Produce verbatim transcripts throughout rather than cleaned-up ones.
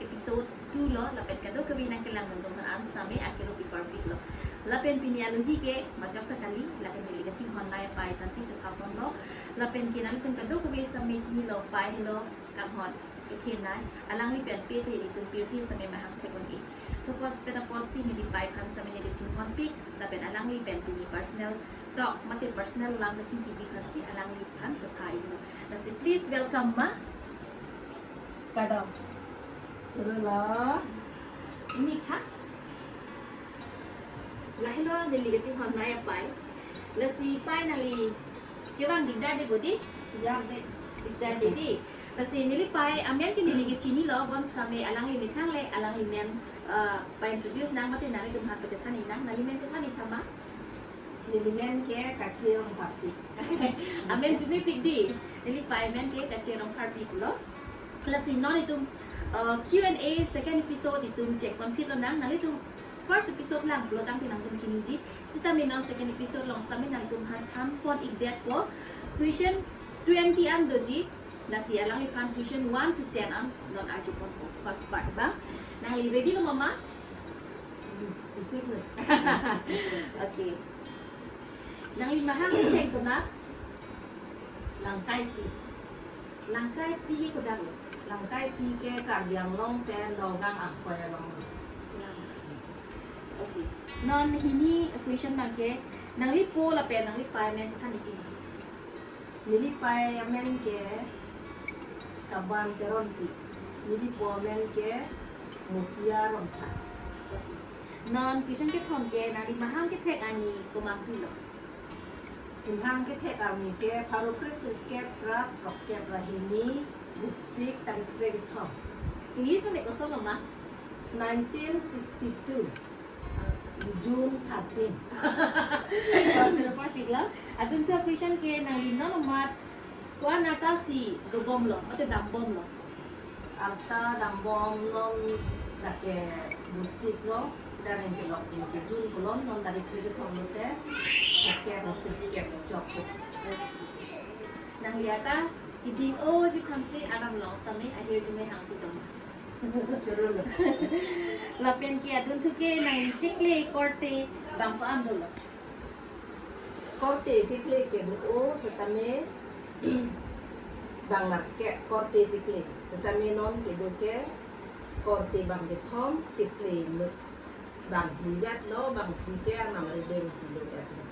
Episode two lo, lapen kadokave nangkelang dun atum aphan an sitame akero pi parpik lo. Lapen pini alohi ke majok ta kali, lapen neli kachinghon nai apai aphansi chepha ponlo. Lapen ke nangtum kadokave sitame chinilo, pai helo kanghon kethe nai, alangli pen pe te nelitum pirthe sitame mahang thek un-e. Sopot pen apotsi neli pai aphan sitame neli chinghon pik, lapen alangli pen pini personal talk mate personal lam kachingkiji aphansi alangliphan chepha iklo. Lasi please welcome ma. Kardom. Turun lo. Ini tha. Lahelo neli kachinghon nai apai. Lasi pai nangli kevang dikdar debo di? Dikdar de. Dikdar de di. Lasi neli pai amen ke neli kechinilo, bonsitame alangli methang le, alangli men, eh, pa-introduce nang mate nanglitum aphan pachethan ik nang, nangli men chethan ik tha ma? Neli men ke Kache Rongpharpi. Amen chumi pik di. Neli pai amen ke Kache Rongpharpi pulo. Lasi non itum, uh, Q and A second episode itum chek pon phit lonang. Nanglitum first episode lang pulo tangte nangtum chiniji. Sitame non second episode along sitame nangtum aphan than pon ikdetpo. Question twenty an doji. Lasi alangliphan question one to ten an non arju ponpo, first part abang. Nangli ready lo mama? Hmm, isik lo. Okay. Nangli mahang kethek konak? Langkaipi. Langkaipi ke kodak lo? Langkaipi ke Karbi Anglong pen Nagaon akoi along lo. Okay. Non hini question abang ke, nangli po lapen nangli pai amen chethan ikji ma? Neli pai amen ke Kaban Teronpi. Neli po amen ke Mutia Rongtha. Non question kethom ke, nangli mahang kethek arni komat pi lo? Mahang kethek arni ke pharo kresirkep ra throkkep ra hini, Vosik tarik kre kethom. English mane koson lo ma? Nineteen sixty-two. June thirteen. Sorry, sorry, perfect lo. Adunthu question ke, nangli non amat ko-an arta si dobom lo, mate dambom lo? Arta dambom non lake Vosik lo, dan yang kelok yang ke June kolom non tarik kre kethom lote, oke, masih kep chok. Nangli arta keding-oji aphansi aram along sitame ahirjume hang pidong. Choro lo. Lapen ke adunthu ke nangli chikle korte bang ko-an dolo? Korte chikle kedo-o sitame bang nar ke korte chikle. Sitame non kedo ke korte bang kethom, chikle bang phli vet lo, bang phli ke anam rideng si do-et lo.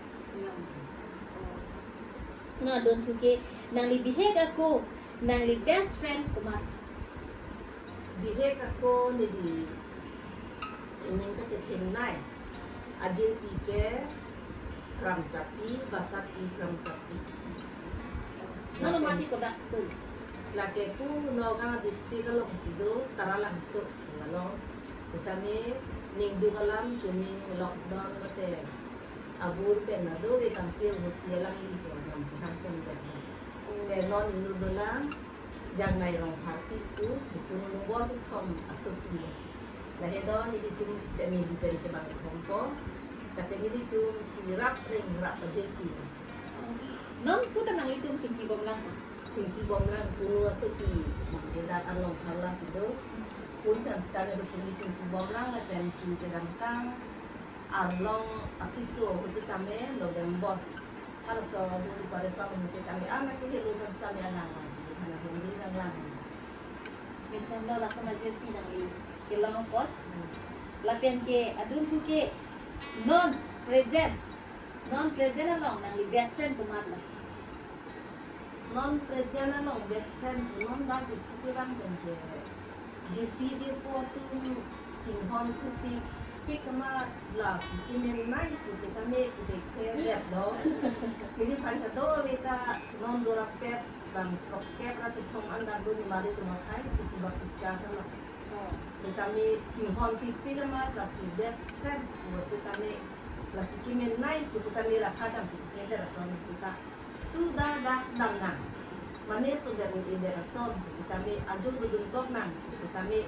Non adunthu ke nangli bihek ako, nangli best friend komat? Bihek ako neli ining kachethenei ajirpi ke Kramsapi, Basapi Kramsapi. Non amat ke kodak si do? Lake pu Nagaon district along si do, Taralangso along. Sitame ningduk alam chuning lockdown mate avur pen nado ve kampil musi alangli ke nam chehang pon det. Pen non inut dolang Jangnai Rongpharpi pu, itum nombor kethom asopi. Lahelo nelitum, neli pen ke bang kethom ko. Lake nelitum chirap ringrap ajirpi. Non pu ta nanglitum chingki bomlang? Chingki bomlang, punu asopi, bang kedak arlong tharla si do. Pun kan sitame do pun chingki bomlang, lapen chu kedamtang arlong akeso ahut sitame November. Halaso ahut pareson ahut sitame anak ke helo kan sitame alang lang si, hana hum dun lang lang. Mesen lo laso ajirpi nangli kelong apot. Hmm. Lapen ke adunthu ke non present, non present along nangli best friend komat lo? Non present along best friend pu non dak ipu ke bang pen je jirpi jirpo atum chinghon thupik pik amat lasi kemenei pu sitame pu dekhe det lo. Neliphan kadokave ta non dorapet bang throkkep ra kethom an dak do Nimari Tumakhai City Baptist Church along. Oh. Sitame chinghon pipik amat lasi best friend pu sitame lasi kemenei pu sitame rakha dam pu ke det ason sita. Tu dak dak dam nang. Mane so det un-e det ason pu sitame ajo dodun kok nang pu sitame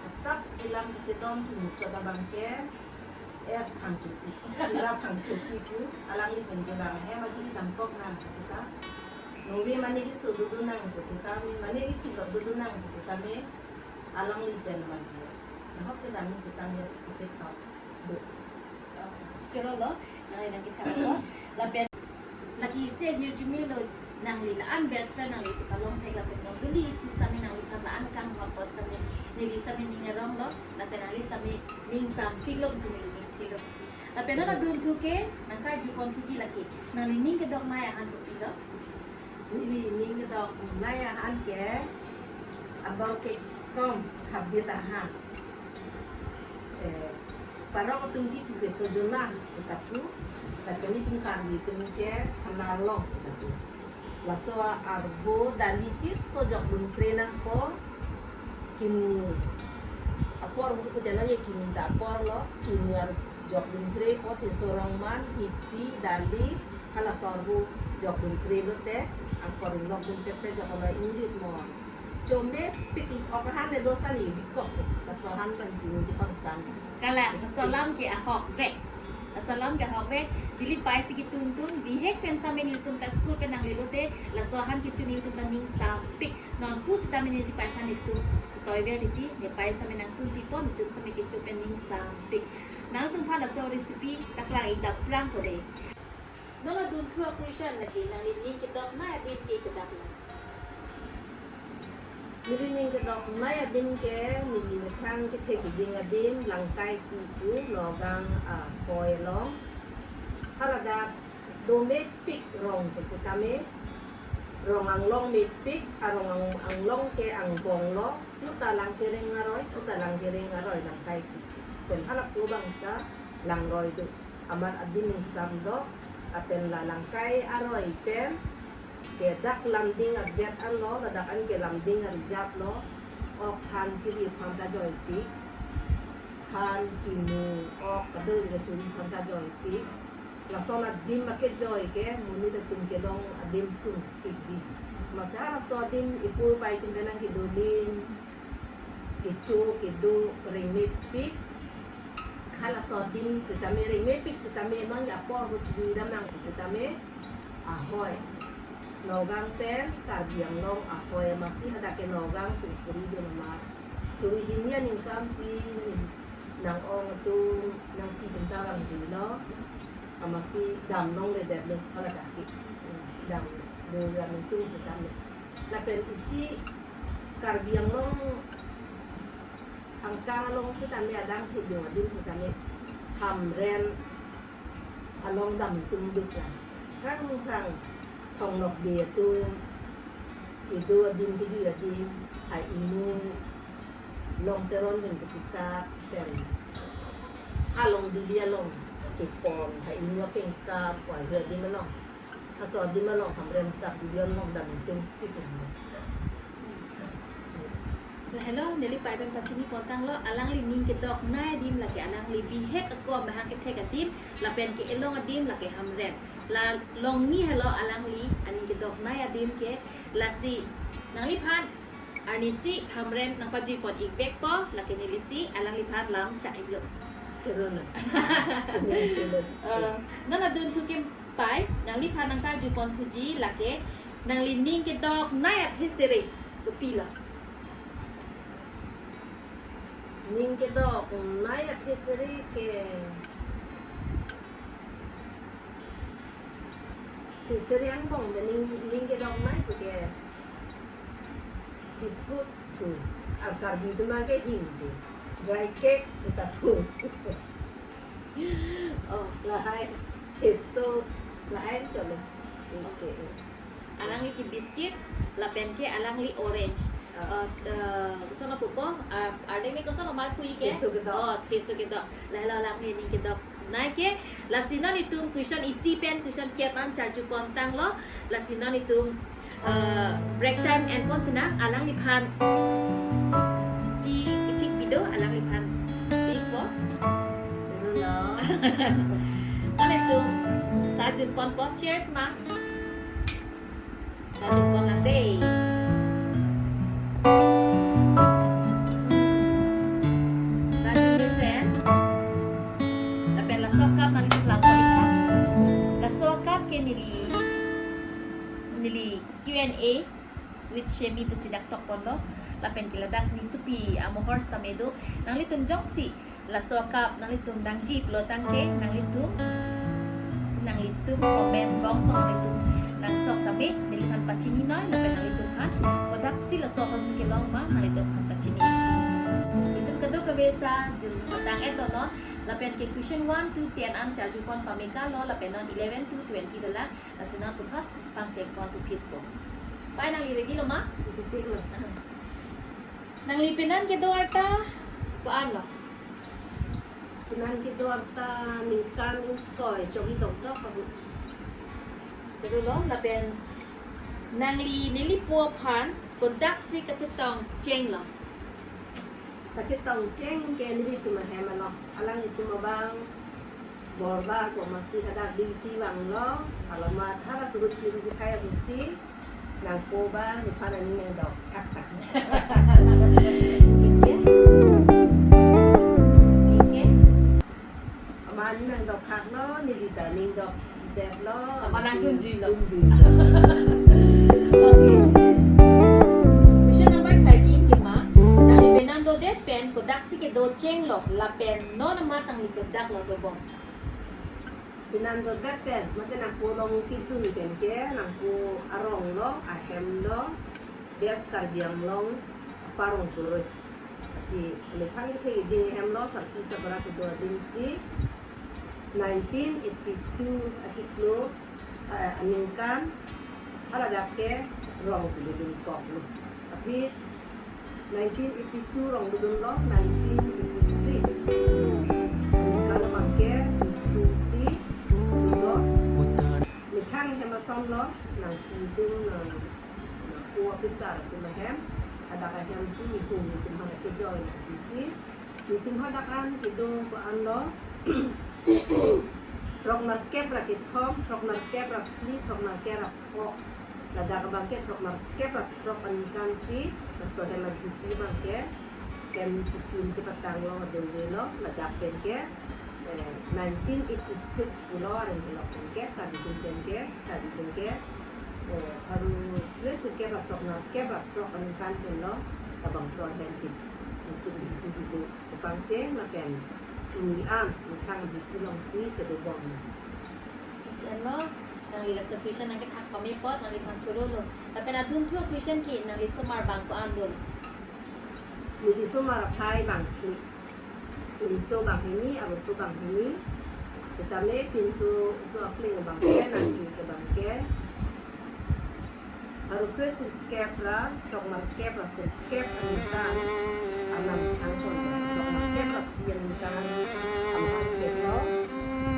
asap ilam kachedon thu muchot abang ke S Phangchopi, Sira Phangchopi pu, alangli pen ke bang hem ajo dam kok nang pu sita. Nungve mane keso dodun nang pu sitame, mane kethilok dodun nang pu sitame. Alangli pen abang ke. Nahok kedam setame kecek tok. Do. Choro lo, nangli nangkethan lo. Lapen lake isi ahirjume helo, nangli la-an best friend nangli chepalong thek lapen non duli isi setame nangliphan la-an kanghon apot setame neli setame ning arong lo, lapen nangli setame ning sampik lo pusi neli ning thek lo. Lapen non adunthu ke nangkarju ponthuji lake, nangli ning kedoknei ahan kopilo? Neli ning kedoknei ahan ke ador kekom habit ahan. Eh, parong atum kipu ke sojona kita pu, lapen itum Karbi atum ke hanarlong kita pu. Laso arvo dali chit so jokdunpre nangpo, kimu apor pu te nangji, kimu ta apor lo, kimu ar jokdunprepo, theso rongman, ipi, dali, halaso arvo jokdunpre lote, angkor inglok dunpre jok lo, inglit mo. Chomepik ok ahan le do sani bikok. Laso ahan pensi neli kepangsam. Kalang, laso alam ke ahokvek. Laso alam ke ahokvek. Neli pei si ketuntun, bihek pen setame nelitum ta school pen nangle lote, laso ahan kecho nelitum ta ning sampik. Non pu setame neli pei aphan nelitum chetoiver titi, ne pei setame nangtun pipo, nelitum setame kecho pen ning sampik. Nangtumphan laso recipe ta klang-ik dam prang po dei. Non adunthu a-question lake, nangli ning kedoknei adim ke kedap lo? Neli ning kedoknei adim ke, neli methang kethe keding adim, Langkaipi pu, Nagaon ahoi along. Haladak domepik rong pu setame, rong anglong mepik, arong ang-, anglong ke angbong lo, puta lang kereng aroi, puta lang kereng aroi Langkaipi. Pen halapu abang ta langroi do. Amat adim ingsam do, lapen la Langkai aroi pen ke dak Lumding a-gate anlo, ladak an ke Lumding a-reserve lo, ok han kiri aphan ta joipik, han kimu ok kadoi kachuri aphan ta joipik, lason adim akejoi ke monit atum kelong adim sumpikji. Amatsi halaso adim ipu ipei atum pen nangkedolin, kecho kedo rengmepik. Halaso adim setame rengmepik setame non apor ho chijui dam nang setame ahoi. Nagaon pen Karbi Anglong ahoi amatsi hadak ke Nagaon Sripuri do nama. Suri hini aningkan si nang-ong atum nangpi atum ta vangjuilo. Amatsi dam longledetlo haladak ke. Dam do dam tung setame. Lapen isi Karbi Anglong angkang along setame adang thedung adim setame Hamren along dam tung duk la. Phrang phrang Thong Nokbe atum kedo adim kejui adim, ha Imui, Long Teron pen kechikap pen, ha Long Dili along kepon, ha Imui akengkap, wa hi adim along. Laso adim along Hamren sub-division along dam tung tik lang. Lahelo, neli pei pen pachini pontanglo, alangli ning kedoknei adim lake alangli bihek ako amahang kethek adim, lapen ke-elong adim lake Hamren. La longni helo alangli aning kedoknei adim ke, lasi nangliphan arnisi Hamren nangpajui pon-ikvekpo, lake nelisi alangliphan lam cha-iklo. Choro na. Eh, non adunthu ke pei, nangliphan nangkarju ponthuji lake, nangli ning kedoknei athesere kopilo? Ning kedoknei athesere ke, thesere angbong pen ning, ning kedoknei pu ke biscuit pu, ar Karbi atum ke hing pu, dry cake pu ta pu. Oh. Lahai, theso, lahai chole. Okay. Alangli ke biscuits, lapen ke alangli orange. Ah. Eh, eh, koson pupo, ah, arleng me koson mal pui ke? Theso kedok. Oh, theso kedok. Lahelo alangli ning kedoknei ke, lasi non itum question isi pen question kep an charju pontanglo, lasi non itum, eh, break time enpon sinang, alangliphan ti, ti pido, alangliphan ti po. Choro lo. Non itum sa jun ponpo, cheers ma. Sa jun pon lang dei. Sa jun mesen. Lapen laso akap nangli lang pon-ik tha. Laso akap ke neli, neli Q and A with Shemi pusi dak tok ponlo. Lapen ke ladak nisopi amohor sitame do, nanglitum jongsi laso akap nanglitum dangji pulo tangte, nanglitum, nanglitum comment box along nanglitum nangtok tame, neliphan pachini noi, lapen nanglitum aphan kodaksi laso akap kelong ma, nanglitum aphan pachini. Itum kadokave sa jul matang et donon, lapen ke question one to ten an charju pon pame kalo, lapen non eleven to twenty dolang, lasi non puthot pangcheng pon thuphit po. Pai, nangli ready lo ma? Ready lo. Nangli penan kedo arta ko-an lo? Penan kedo arta ningkan ingkoi, chokji dokdok ahut. Choklo, lapen nangli nelipo aphan kodaksi kachetongcheng lo? Kachetongcheng ke nelitum ahem along. Alanglitum abang borbar ko masi hadak duty vanglo, aloma thara surut kiri dikhai abusi, nangpo abang nephan aning nangdok khak tak. Ike? Ike? Aman nangdok khak lo, neli ta aning dokdet lo. Aman nangdunjui lo. Dunjui lo. Okay. Question number thirteen ke ma, nangli penan dodet pen kodaksi kedocheng lo, lapen non amat nangli kodak lo dobom? Penan dodet pen, mate nangpo along kedun pen ke, nangpo arong lo, ahem lo, West Karbi Anglong, Apar Rongkoroi. Lasi methang kethe keding ahem lo, sarpi sabara kedo ading si, nineteen eighty-two achiklo, eh, aningkan, haladak ke rong si dodun kok lo. Aphi nineteen eighty-two rong dodun lo, nineteen eighty-three aningkan abang ke dodun si dodun lo. Methang hem ason lo, nangkidun nang, nangpo apisar atum ahem, hadak ahem si nihum nelitum hadak kejoi nangpi si. Nelitum hadak an kedo ko-an lo, throk nerkep ra kethom, throk nerkep ra phli, throk nerkep ra pho. Ladak abang ke throk nerkep ra throk aningkan si, laso hem abiti abang ke, hem chitim chepatang lo, dongde lo, ladak pen ke, eh, nineteen eighty-six pulo, areng kelok pen ke, kadidun pen ke, kadidun ke, eh, haru kre sirkep ra throk nerkep ra throk aningkan pen lo, labangso ahem ke, nelitum abiti kedo kepangcheng lapen pini an methang abiti along si chedobom. Lasi anlo, nangli laso question nangkethak pame apot nangliphan choro lo. Lapen adunthu question ke, nangli asomar abang ko-an dolo? Neli asomar aphai bang phli. Pinso bang hini, arloso bang hini. Sitame pinso, so akling abang ke, nangli ke abang ke, haru kre sirkep ra throk nerkep ra sirkep aningkan Arnam chehang pon, throk nerkep ra phli aningkan Arnam kep lo,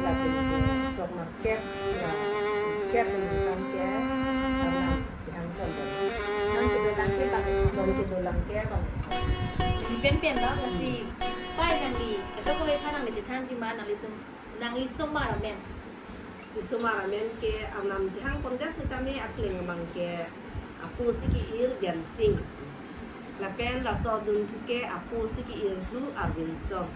lapen ke throk nerkep ra sirkep aningkan ke Arnam chehang pon. Non kedolang ke bang, non kedolang ke bang. Neli penpen lo, lasi pai nangli, kadokave aphan nangli chethanji ma, nanglitum, nangli asomar amen? Neli asomar amen ke Arnam chehang pondet sitame akling abang ke apo si ke-ir Jensing. Lapen laso adunthu ke apo si ke-ir thu Arvind Song.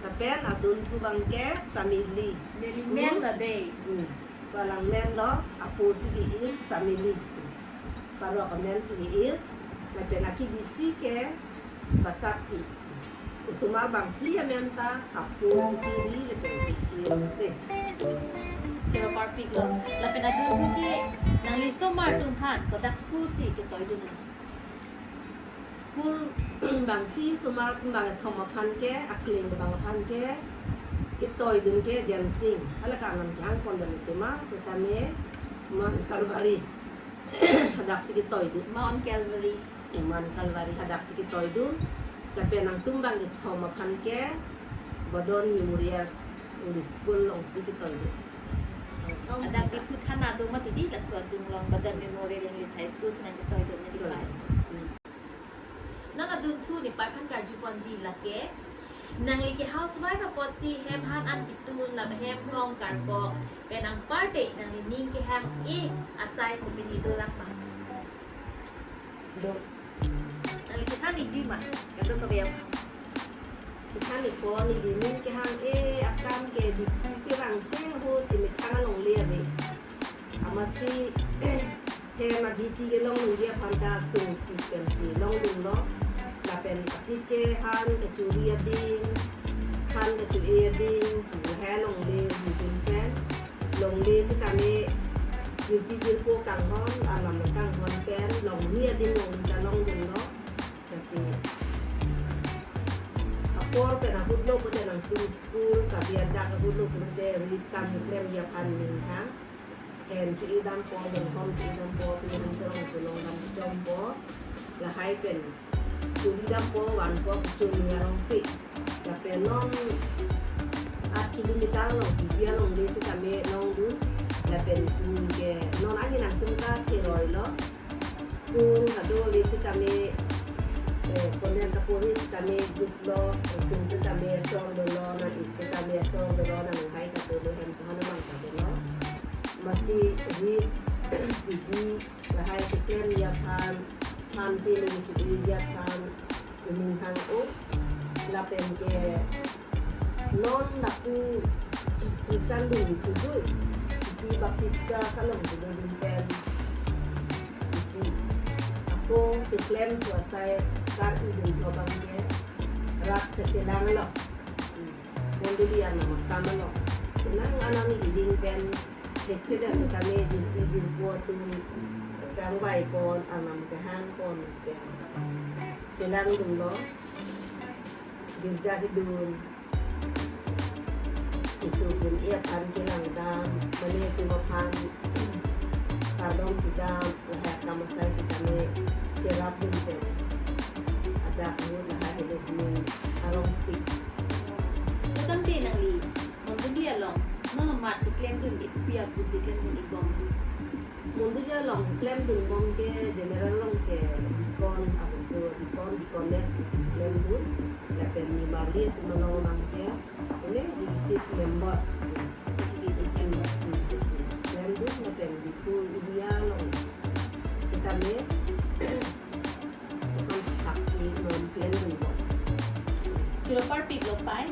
Lapen adunthu abang ke Samili. Neli men lo dei. Hmm. Ko alang men lo, apo si ke-ir Samili. Parok amen si ke-ir. Lapen akibisi ke Basakpi. Osomar bang phli amen ta apo si ke-ri lapen ke-ir se. Choro parpik lo. Lapen adunthu ke nangli asomar atum aphan kodak school si ketoidun lo? School bang phli, osomar atum bang kethom aphan ke, akling bang aphan ke, ketoidun ke Jensing. Hala ke Arnam chehang pondam atum ma, sitame Mount Calvary hadak si ketoidun. Mount Calvary. Mount Calvary hadak si ketoidun. Lapen nangtum bang kethom aphan ke Badon Memorial English School along si ketoidun. Hadak Diphu thana do mati di, laso atum along Badon Memorial English High School si nangketoidun, nangli pai. Hmm. Non adunthu nepai aphan karju ponji lake, nangli ke housewife apotsi hem han an kitun, lapen hem rong karkok pen anparta nangli ning kehang-e asai kopine dolang ma? Do. Nangli chethan-ikji ma, kadokave aphan? Chethan-ikpo, neli ning kehang-e akam ke Diphu kevang cheng ahut te methang alongle ave. Amatsi Hem abidi kelong ningje aphan ta sungpik pensi longdunlo. Lapen aphi ke han kachuri adim, han kachu-e adim, lahai longle dun pen. Longle sitame jirpi jirpo kanghon, alam kanghon pen, longni adim longni ta longdunlo. Lasi apor pen ahutlo pute nangtum school kabi adak ahutlo pute rit kam keklemji aphan ninghang. Hem chu-e dampo, bonghom chu-e dampo, pini ham chorong cholong dam chompo. Lahai pen churi dampo, vanpo, churi arong pik. Lapen non aat kilometer along, P G along le sitame longdun. Lapen, mm, ke non ani nangtum ta cheroilo. School kado le sitame, eh, college kapo le sitame jutlo, tum sitame chor dolo, nang-ik sitame chor dolo, nang hai kado le hem tuhan abang kado lo. Amatsi rit, bidi, lahai keklemji aphan, han pini chu-eji aphan, ining hang-o, lapen ke non lapu Christian dun tudu, City Baptist Church along tudu dun pen isi ako keklem thu asai kar-i dun thu abang ke rat kachelang lo. Mondoli arnam akam lo. Nang anani iling pen hekthedet sitame jirpi jirpo atum kangvai pon, arnam kehang pon pen chelang dunlo. Girja kedun, isu pun iya aphan kelang dam, mane atum aphan kardom kedam, lahai akam asai sitame cherap dun pen. Adak ahut lahai helo ning arong tik. Pulotangte nangli mondoli along non amat keklem dun-ik pi apusi klem dun-ik bom? Mondoli along klem dun bom ke general along ke deacon, abuso deacon, deaconess pusi klem dun. Lapen nimarli atum along abang ke, ini executive member. Executive member. Hmm, pusi klem dun, lapen Diphu area along sitame koson thaksi non klem dun bom. Chiro parpik lo pai.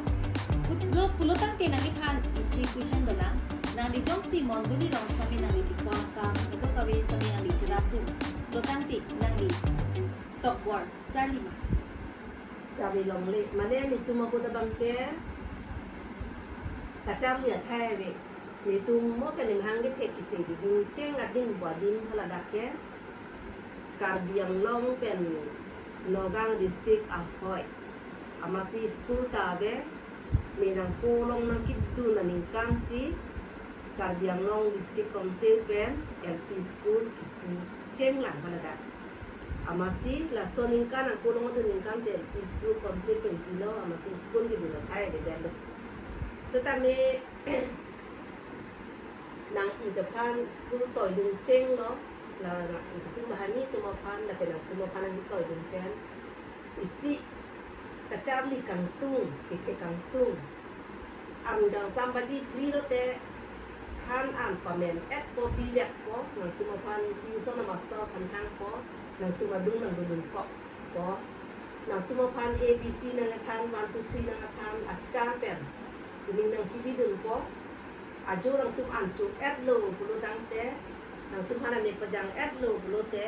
Put-, lo pulotangte nangliphan isi question dolang. Nangli jongsi mondoli along sitame nangli deacon akam, kadokave sitame nangli cherap dun. Pulotangte nangli tokbor charli ma? Charli longle. Mane netum ahut abang ke kacharli athai ave. Netum mo pen ninghang kethek kethek diding cheng adim pu adim haladak ke Karbi Anglong pen Nagaon district ahoi. Amatsi school ta ave, ne nangpo along nangkedun aningkan si Karbi Anglong District Council pen L P school kipi chenglang haladak. Amatsi laso aningkan nangpo along kedun aningkan si L P school council pen pilo, amatsi school kedun athai avedetlo. Sitame nang-ik aphan school toidun chenglo, la nang-ik atum bahani atum aphan, lapen nangtum aphan nangketoidun pen isi kacharli kangtung, kethek kangtung. An kangsam baji phli lote han an pamen-etpo, pivekpo, nangtum aphan tuition amaster aphan hangpo, nangtum adung nangdun dunkokpo. Nangtum aphan A B C nangkethan, one, two, three nangkethan, achan pen ining nangchibidunpo. Ajo nangtum an cho-etlo pulotangte, nangtum han an ne pajang-etlo pulote,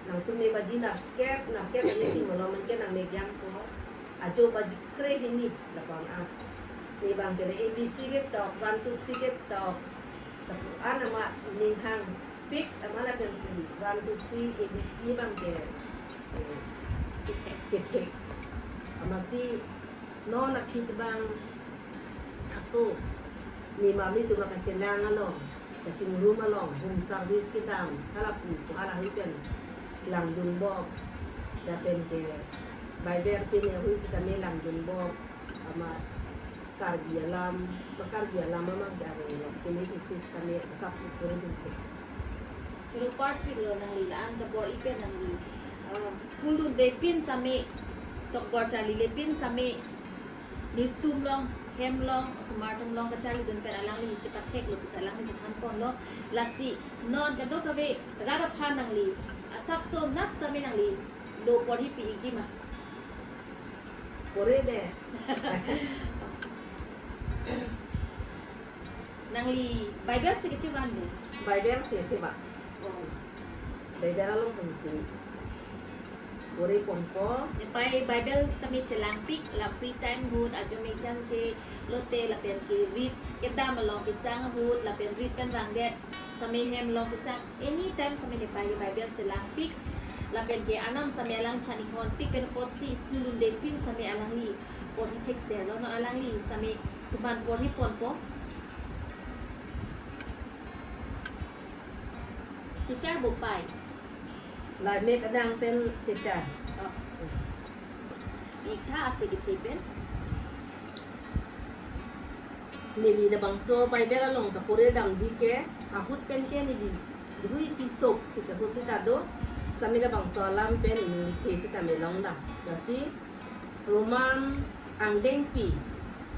nangtum ne baji narkep, narkep aning malom anke nang ne jangpo. Ajo baji kre hini lapu-an an. Ne abang ke A B C ketok, one, two, three ketok. Lapu-an amat ninghangpik amat lapensi one, two, three A B C abang ke, eh, kethek. Amatsi non aphi abang ako nimarli atum akachelang along, kachingrum along, home service kedam, kalapu pu halahui pen langdun bom, lapen ke Bible pen ahui sitame langdun bom, amat Karbi alam, ma Karbi alam amat dare lo, kini kikis kami asap sukuri dun ke. Chiro parpik lo nangli la-an kabor-i pen nangli, eh, school dunde pin sitame, tokbor charlile pin sitame, netum along, hem along, osomar atum along kacharlidun pen alangli chepatheklo pusi alangli chethanponlo. Lasi non kadokave rat aphan nangli asapso nat sitame nangli lo porhi pi-ikji ma? Pore de. Nangli Bible si kachevan do? Bible si kachevan. Oh. Bible along pensi pore ponpo. Nepei Bible sitame chelangpik, la free time ahut ajo mejang je lote lapen ke rit kedam along kesang ahut lapen rit pen rangdet sitame hem along kesang, anytime sitame nepei ke Bible chelangpik. Lapen ke Arnam sitame alangphan inghonpik pen apotsi school dunde pin sitame alangli porhi thekser lo, non alangli sitame tuman porhi ponpo. Chechar bo pei. La mek adang pen chechar. Oh. Iktha ase kethe pen. Neli labangso Bible along kapore damji ke, ahut pen ke neli hui si sok, tika husi ta do, sitame labangso alam pen ining ithe sitame longdam. Lasi Roman angdengpi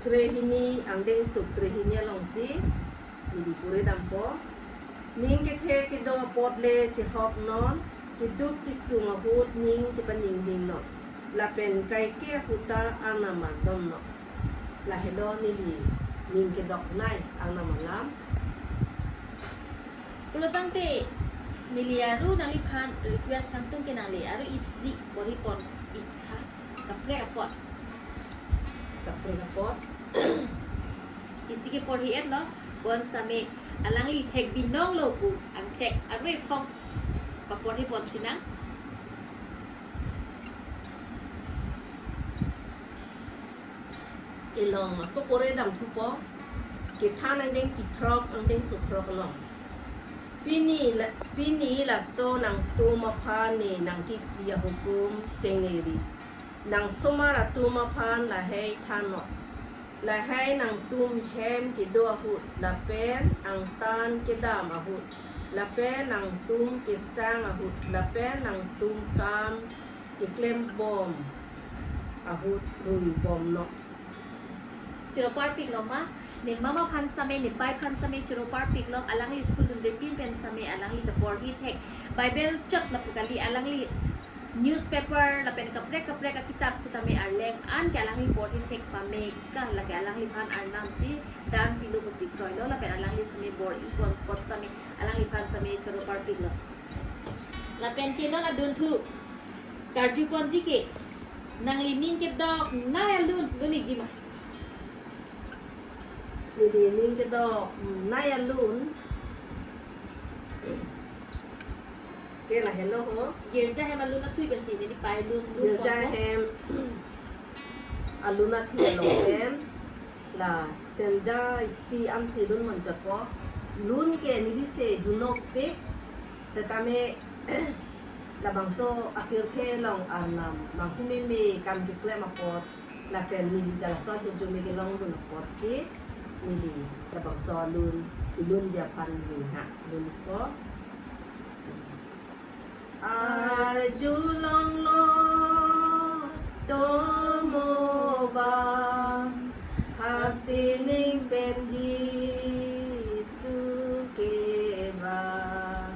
krehini, angdengso krehini alongsi neli pore dampo. Ning kethe kedo apot le chehok non, keduk kesung ahut ning chepaningding non. Lapen kaike ahut ta Arnam ardom non. Lahelo neli ning kedoknei Arnam alam. Pulotangte neli aru nangliphan request kangtung ke nangli aru isi porhi pon iktha. Kaprek apot. Kaprek apot. Isi ke porhi-et lo, bonsitame alangli thek binong lo pu angthek arve phong paporhi ponsinang. Kelong ako pore damthupo. Kethan angdengpi throk, angdengso throk along. Pini la, pini laso nangtum aphan ne nangkikli ahukum tengneri. Nangsomar atum aphan lahei thannon. Lahei nangtum hem kedo ahut, lapen angtan kedam ahut, lapen nangtum kesang ahut, lapen nangtum kam keklembom ahut rui bomnon. Choro parpik lo ma, ne mama phan sitame, nepei phan sitame choro parpik lo, alangli school dunde pin pen sitame alangli kaporhi thek. Bible chot lapu kali, alangli newspaper lapen kaprek kaprek akitap sitame arleng an ke alangli porhi thek pame ka, lake alangliphan Arnam si dan pilo pusi kroilo, lapen alangli sitame bor-i pon apot sitame alangliphan sitame choro parpik lo. Lapen ke non adunthu karju ponji ke, nangli ning kedoknei alun lun-ikji ma? Neli ning kedoknei alun ke lahelo ho. Girja hem alun athui pensi neli pei lun lun ponpo. Girja hem alun athui along pen la stanza isi ansi lun monchotpo. Lun ke neli se junokpik, setame labangso apirthe along Arnam manghumeme kam keklem apot, lapen neli ta laso ahirjume kelong dun apotsi neli labangso alun kelunji aphan ningha lun-ikpo. Arjulonglo tomo ba, hasining pen Jisu kevang.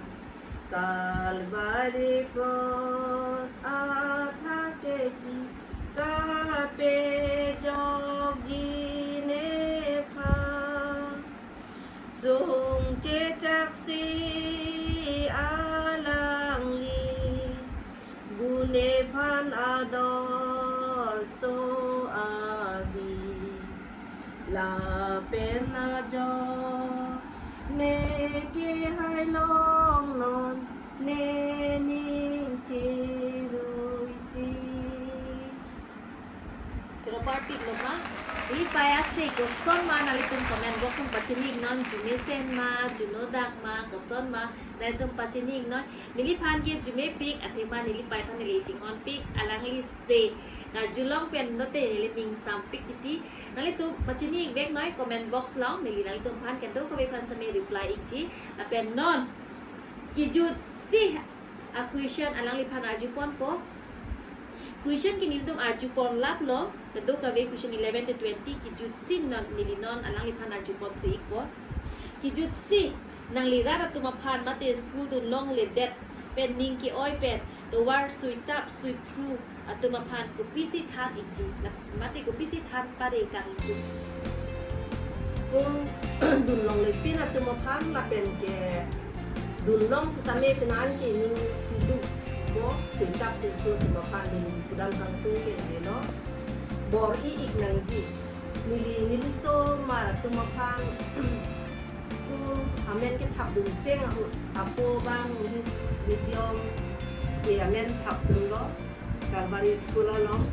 Kalvari cross athak kethi kapejokji nephan. Sung chechaksi alangli, bu nephan ador so avi. Lapen ajo ne kehai longnon, ne ning cheruisi. Choro parpik lo ma? Neli pei ase koson ma nanglitum comment box along pachini-iknon, arjumesen ma, arjunodak ma, koson ma, nanglitum pachini-iknon. Neliphan ke arjumepik, athema neli pei aphan neli chinghonpik, alangli se karjulong pen lote neli ning sampik titi. Nanglitum pachini-ikveknoi comment box along, neli nanglitum aphan kadokave aphan sitame reply-ikji. Lapen non kejutsi a-question alangliphan arju ponpo. Question ke nelitum arju pon laplo, kadokave question eleven to twenty kejutsi non neli non alangliphan arju ponthu-ikpo. Kejutsi nangli rat atum aphan mate school dun longledet pen ning ke-oi pen tovar suitap suiphru atum aphan kopisi than-ikji, la mate kopisi than pare kang-ikji? School dun longlepin atum aphan lapen ke Dunlong setame penang ke ning keduk ko, sentap sentun atum aphan neli pudam kangtung ke lahelo. Bor-i ik nangji. Neli, neli osomar atum aphan school amen kethapdun cheng ahut, apo abang English medium si amen thapdunlo, Calvary School along.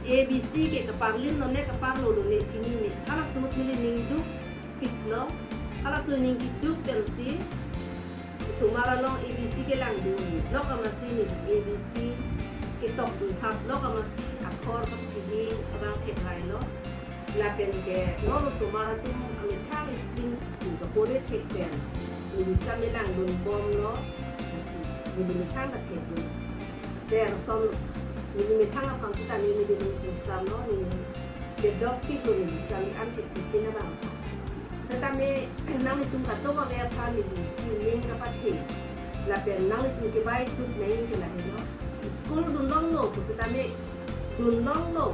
A B C ke kaparlin lone kaparlo lone chinine. Halaso ahut neli ning duk piklo. Halaso ning keduk pensi osomar along A B C kelangdun. Lok amatsi neli A B C ketokdun thap, lok amatsi akhor kapachini abang theklailo. Lapen ke non osomar atum amethang spelling bee kapore thek pen neli same langdun bomlo. Lasi neli methang ta thekdun. Ser son neli methang aphan setame neli ning chingsamlo, neli kedok piklo, neli same an thek thek pin abang. Setame nanglitum kadokave aphan neli si ning kapathe. Lapen nanglitum kebai duk nang ke lahelo. School dunlonglo pu setame dunlonglo.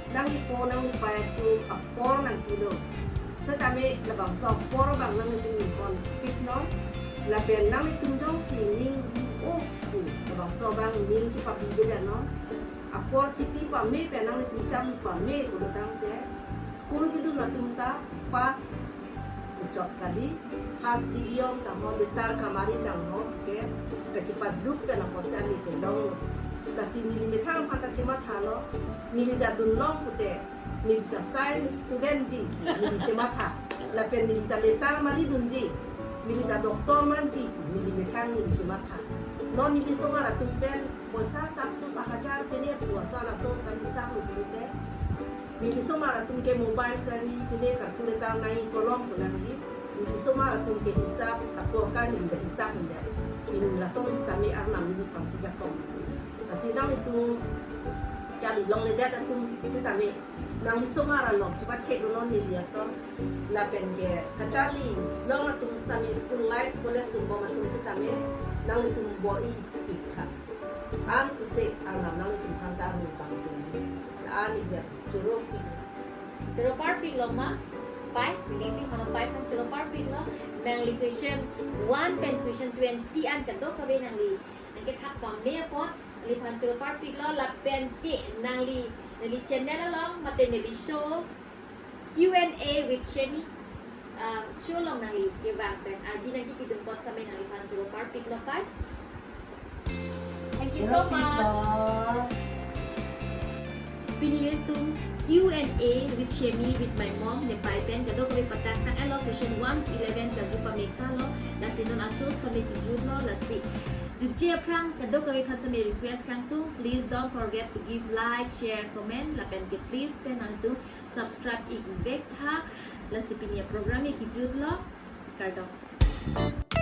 Nangli po nangli pai atum apor nangpilo. Setame labangso apor abang nanglitum ninghon piknon. Lapen nanglitum jongsi ning o pu labangso abang ning chepabi bedanon. Apor chepi pame pen nanglitum charli pame pulotangte, school kedun atum ta pass muchot kali, first division ta mo letter kamari tangho ke kachepaduk pen apotsi neli kelonglo. Lasi neli methang aphan ta chemathalo, neli ta dunlong pute, neli ta science student ji, neli chematha. Lapen neli ta letter maridunji, neli ta doctor manji, neli methang neli chematha. Non neli osomar atum pen poisa sapso pa hajar pine pu ason aso sani saplo pulote, neli osomar atum ke mobile kali, pine calculator nangji, kolom pu nangji. Neli osomar atum ke hisap, ako kan neli ta hisap unda. Pini lason sami arnam neli pangsi jakong. Lasi nanglitum charli longledet atum setame nangli osomar along chepatheknon neli ason. Lapen ke kacharli long atum sami school life, college dunbom atum setame nanglitum bor-i ik pik tha. An suse arnam nanglitum aphan ta arnam pangtui. La an ik ya choro pik. Choro parpiklo ma? Pai, neli chinghono pai aphan choro parpiklo. Nangli question one pen question twenty an kadokave nangli nangkethak pame apot neliphan choro parpiklo, lapen ke nangli, neli channel along mate neli show Q and A with Shemi, ah, show along nangli kevang pen ardi nangkepidun apot same nangliphan choro parpiklo pai. Thank you so much. Pini nelitum Q and A with Shemi with my mom, ne pai pen kadokave pathak tang-etlo, question one to eleven charju pame tha lo, lasi non aso same kejutlo, lasi jutji aphrang kadokave aphan same request kangtung, please don't forget to give like, share, comment, lapen ke please pen nangtum subscribe ik vek tha, lasi pini aprogram ke kejutlo, kardom.